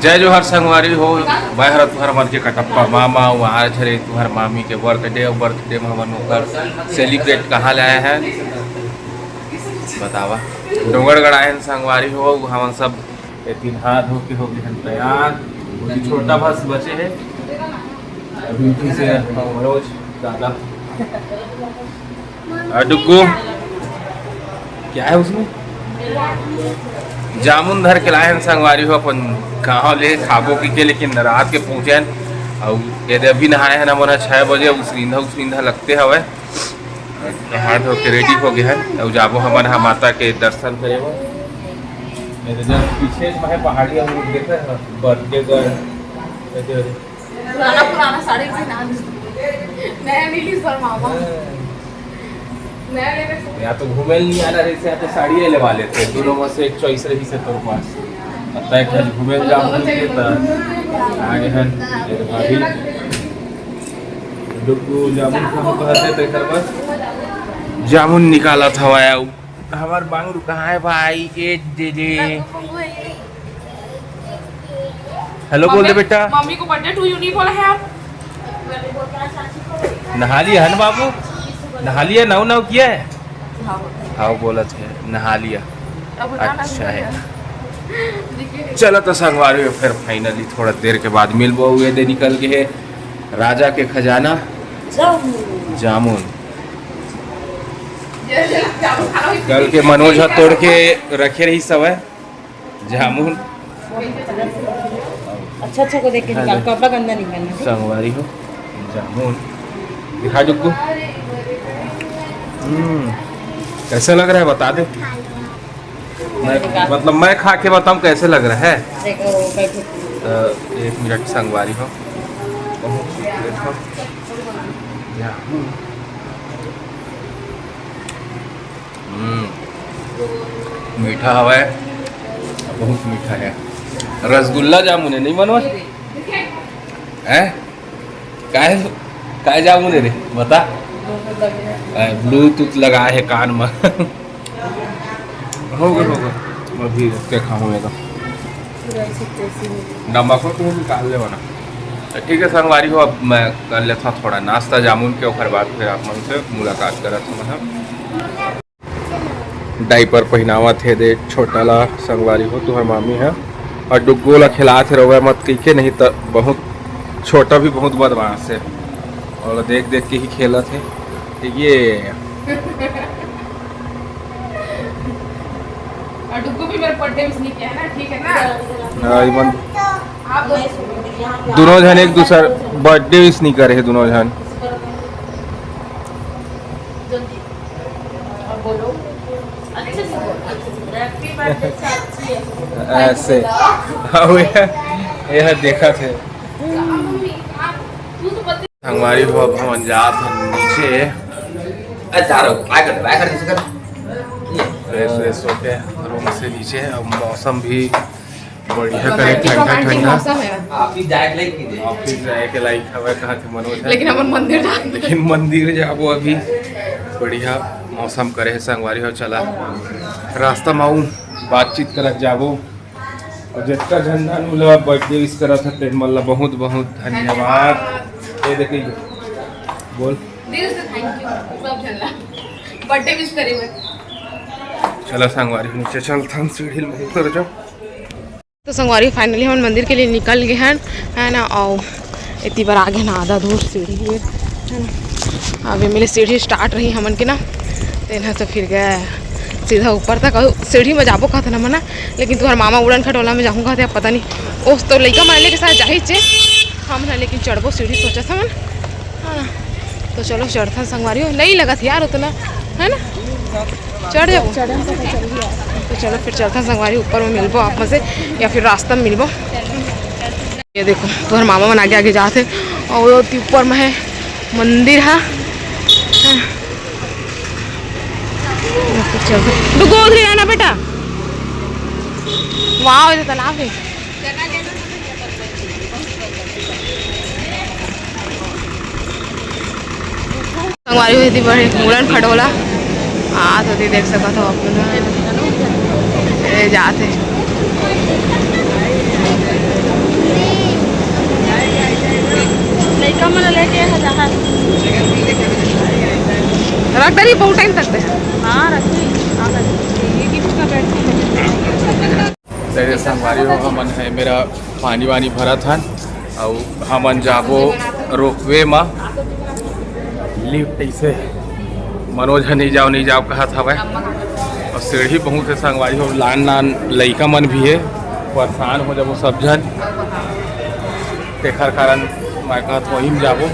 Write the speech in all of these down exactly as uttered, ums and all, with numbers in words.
जय जोहार संगवारी हो, मैं हर तुहर मन के कटप्पा मामा। वहाँ हरे तुहर मामी के बर्थडे, और बर्थडे में हमन ओकर सेलिब्रेट कहाँ ले आए हैं बतावा। डोंगरगढ़ आए हैं संगवारी हो, हमन सब ये तीन हाथ धो के हो गए हैं तैयार। अभी छोटा बस बचे है, अभी फिर से मनोज दादा। और डुग्गू, क्या है उसमें? जामुन धर के लाए हैं संगवारी हो अपन गाँव ले, खाबो पी के, लेकिन रात के पहुँचे हैं। और ये दे अभी नहाए हैं ना, मना छः बजे, उसनिंधा उसनिंधा लगते हवे। हाथ धो के रेडी हो गए हैं, और जाबो हमन हा माता के दर्शन करे बर। ये दे जब पीछे जो है पहाड़ी, हम लोग देखे हैं बर्थडे गर्ल, पुराना पुराना साड़ी भी ना, नया मिली सर मामा। नया लेवे से। या तो घूमे नहीं आना रही से, या तो साड़ी लेवा लेते। दोनों में से एक चॉइस रही से तोर पास। अब तय कर घूमे जाओ घूम के त आगे हैं। अभी डुग्गू जामुन खाओ कहते तो एकर बस जामुन निकाला था वाया। हमार बांगरू कहाँ है भाई? ए दे दे। हेलो बोल दे मम्मी, बेटा। मम्मी को बर्थडे टू यू नहीं बोला है आप? नहा लिया है ना बाबू? नहा लिया, नाव नाव किया है? हाँ, बोला। हाँ, बोलत है, नहा लिया। अब उठा ना अच्छा है। दिखे। चलो तो संगवारी हो, फिर फाइनली थोड़ा देर के बाद मिलबो। हुए दे निकल के है राजा के खजाना जामुन। जामुन। ये, ये जामुन खाना भी कल के मनोज हा तोड़ के रखे रही सवय। जामुन। अच्छा अच्छा को देख के निकाल, कपड़ा गंदा नहीं करना, ठीक? संगवारी हो, जामुन दिखा डुग्गू। हम्म, कैसा लग रहा है बता दे। मैं, मतलब मैं खा के बताऊँ कैसे लग रहा है। देखो, बैठो। तो एक मिनट संगवारी हो, बहुत खूबसूरत हो। जामुन। हम्म, मीठा हवा है, बहुत मीठा है। रसगुल्ला जामुन है, नहीं मनोज? हैं? काय, काय जामुन है रे? बता। ब्लूटूथ लगा है कान में। हो गया, हो गया। अभी रख के खाऊंगा तो। नमक हो तो निकाल ले बना। तो ठीक है संगवारी हो, अब मैं कर लेता हूँ थोड़ा नाश्ता जामुन के, ओकर बाद फिर आप मन से मुलाकात करत हूँ। मतलब डाइपर पहिनावत हे दे छोटा ला संगवारी हो, तुहर मामी ह। और डुग्गो ला खिलात हे, रोवे मत कहिके, नहीं त बहुत छोटा भी बहुत बदमाश हे। और देख देख के ही खेलत हे। ये और डुग्गू भी मेरा बर्थडे विश नहीं किया है ना, ठीक है ना? हाँ, इमन आप दोनों दोनों झन एक दूसर बर्थडे विश नहीं करे हे दोनों झन। जल्दी। और बोलो। अच्छे से बोलो, अच्छे से बोलो। Happy birthday चाची। ऐसे। हाँ, भैया, यह देखा थे। मम्मी, आप, तू तो बर्थडे संगवारी हो, अब हमन जात हन नीचे। ए, जा रहा हूँ, ट्राई कर, ट्राई कर, जैसे कर। फ्रेश व्रेश होके रूम से नीचे। अब मौसम भी बढ़िया करे, ठंडा ठंडा। मौसम है। ऑफिस जाए के लायक नहीं है। ऑफिस जाए के लायक हवे, कहा थे मनोज है। लेकिन हमन मंदिर जाते हैं। लेकिन मंदिर जाबो अभी। बढ़िया मौसम करे है संगवारी हो, चला रास्ता में आऊ बातचीत करत जाबो। और जितना झन झन मोला बर्थडे विश करत हे, तेन मन ला बहुत बहुत धन्यवाद। ये देखिए, बोल। दिल से थैंक यू सब झन ला बर्थडे विश करे बर। चला संगवारी, नीचे चलथन, सीढ़ी में उतर जाओ। तो संगवारी, फाइनली हमन मंदिर के लिए निकल गए हैं, है ना। और इतनी बार आगे ना, आधा दूर सीढ़ी है, है ना। अभी मेरे सीढ़ी स्टार्ट रही हमन के ना, तेन ह तो फिर गया सीधा ऊपर तक। और सीढ़ी में जाबो कहत ना मना, लेकिन तुम्हारे मामा उड़न खटोला में जाऊँ कहते, अब पता नहीं। ओ तो लइका मन लेके साथ जाही चे हम ना, लेकिन चढ़बो सीढ़ी सोचत हमन, है ना। तो चलो चढ़थन संगवारी हो, नहीं लगत यार उतना, है ना, चढ़ जाओ। तो चलो फिर चलथन संगवारी, ऊपर में मिलबो आप मन से या फिर रास्ता में मिलबो। ये देखो, तुम्हारे मामा मन आगे आगे जात हे और वो ऊपर में है मंदिर है। डुगो उधर जाना बेटा, वहाँ तालाब है। संगवारी हो, एती बड़े उड़न खटोला। हाँ, तो एती देख सकत हो आप मन ह। ए, जात हे। बहुत टाइम तक दे। हाँ, रखी। हाँ, रखी। ये गिफ्ट का बैठ के। संगवारी हो, हमन है मेरा पानी वानी भरत हन, अउ हमन जाबो रोपवे मा। लिफ्ट ऐसे मनोज ह नहीं जाओ, नहीं जाओ कहत हवय। अउ सीढ़ी बहुत है संगवारी हो, लान लान लइका मन भी है, परेशान हो जाबो सब झन। तेखर कारण मैं कहत वही में जाबो।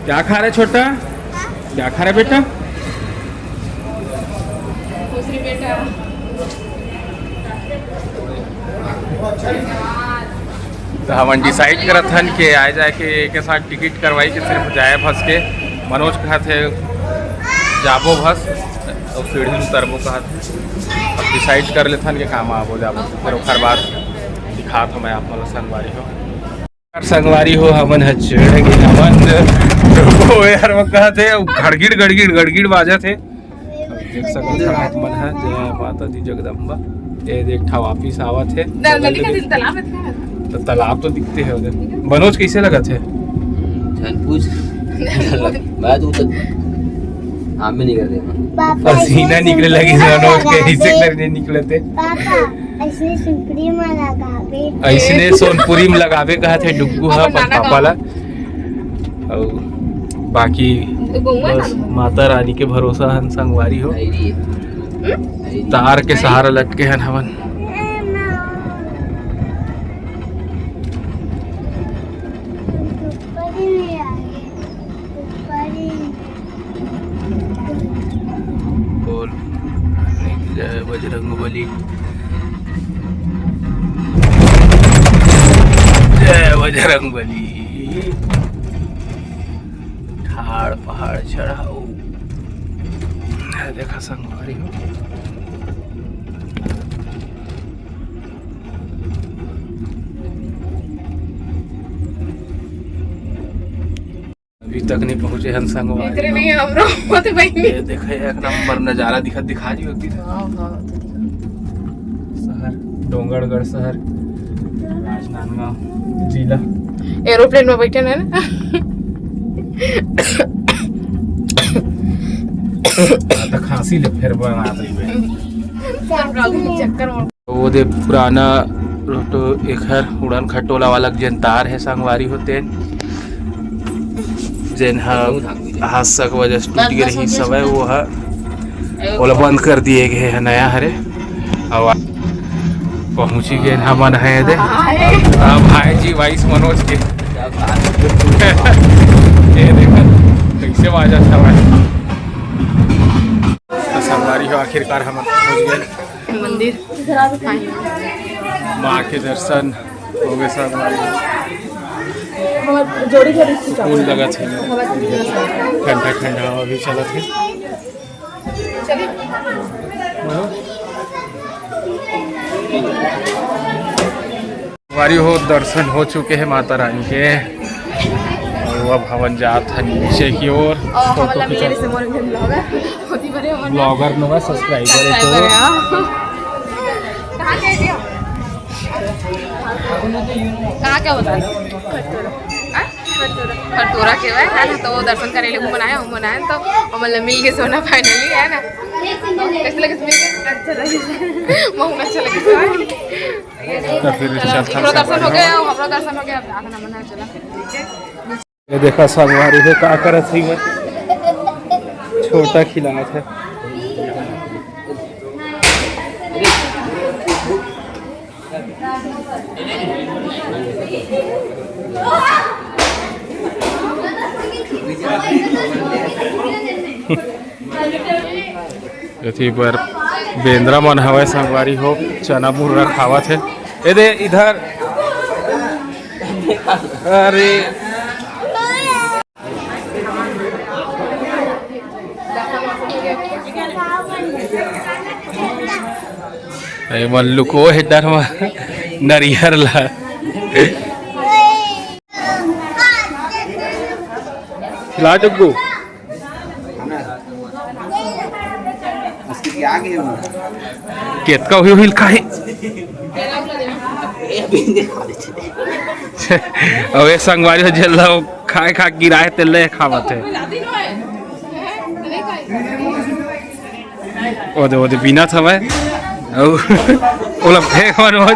क्या खा रहे छोटा? क्या खा रहे बेटा? खुश रही बेटा। तो हमन डिसाइड करत हन के आए जाए के, के साथ टिकट करवाई के सिर्फ जाए बस के। मनोज कहत है जाबो बस, तो सीढ़ी उतरबो कहत है। अब डिसाइड कर लेथन के काम आबो जाबो, फिर ओखर बाद दिखात हूँ मैं आप मन ला संगवारी हो। संगवारी हो, हमन ह चढ़ गे हमन। ओ यार, वो कहत हे, गड़गिड़, गड़गिड़, गड़गिड़ बाजत हे। देख सकत हो आप मन ह, जय माता दी जगदम्बा। ये देख ठा वापिस आवत हे। नर्मदा का दिन तालाब है, तो तालाब तो दिखते हैं उधर। मनोज, कैसे लगत हे? झन पूछ। मैं तो उतर, आप में नहीं कर देगा। पसीना निकले लगी मनोज के, ऐसे करने निकले थे। पापा, ऐसे सुनपुरी में लगावे। ऐसने सोनपुरी में लगावे कहत हे डुग्गू ह अपन अपन नाना पापा ला। अउ बाकी बस माता रानी के भरोसा हन संगवारी हो। तार के सहारा लटके हन हमन। बोल, जय बजरंग बली, जय बजरंग बली। ठाड़ पहाड़ चढ़ाऊ। देखा संगवारी हो। अभी तक नहीं पहुंचे हन संगवारी। इतने नहीं हमरो होते भाई। ये देखे, एक नंबर नजारा दिखा, दिखा दियो एक दिन। हाँ, हाँ, तो दिखा। शहर, डोंगरगढ़ शहर, राजनांदगांव जिला। एरोप्लेन में बैठे हैं ना। हाँ, तो खांसी ले फिर बनात रही बे। चक्कर में। वो दे पुराना रोटो एखर उड़न खटोला वाला जेन तार हे संगवारी हो तेन, जेन ह हादसा के वजह से टूट गे रही सवय, वो ह ओला बंद कर दिए गए हे नया हरे। अउ पहुंची गए हमन हे दे। अब भाई जी वाइस मनोज के। ये देखा कैसे बाजत हवय। तो संगवारी हो, आखिरकार हमन पहुंच गए। मंदिर। माँ के दर्शन हो गए सब। सुकून लगत हे, ठंडा ठंडा हवा भी चलत हे। संगवारी हो, दर्शन हो चुके हैं माता रानी के। अउ अब हमन जात हन नीचे की ओर। और फोटो हमन ला खिंचा मेरे से बोल रहे ब्लॉगर। होती बड़े हमन ब्लॉगर नोगा सब्सक्राइबर है तो। सब्सक्राइबर है, हाँ। कहाँ के दिया? कहाँ क्या होता है? हाँ? खरतोरा के है, है ना? तो वो दर्शन करे ले घूमन आए, घूमन आए तो हमन ला मिल के सोना finally, है ना? कैसे लगे मिल के? अच्छा लगे। बहुत अच्छा लगे। तो फिर चलो, चलथन एकरो दर्शन हो गया, हमरो दर्शन हो गया, अब जाथन हमन ह, चला। ये देखा संगवारी हो का करत हे, छोटा खिलावत हे। एती बर बेंदरा मन हवय संगवारी हो, चना मुर्रा खावत हे। ए दे इधर, अरे ए मन लुको हे डर म नरियर ला। खिला जग्गू। केतका हुई हुई खाए। अबे संगवारी हो जेला खाए खा गिराए तेला खावत हे। ओदे, ओदे बीनत हवय। अउ ओला फेंक हवन ओदे।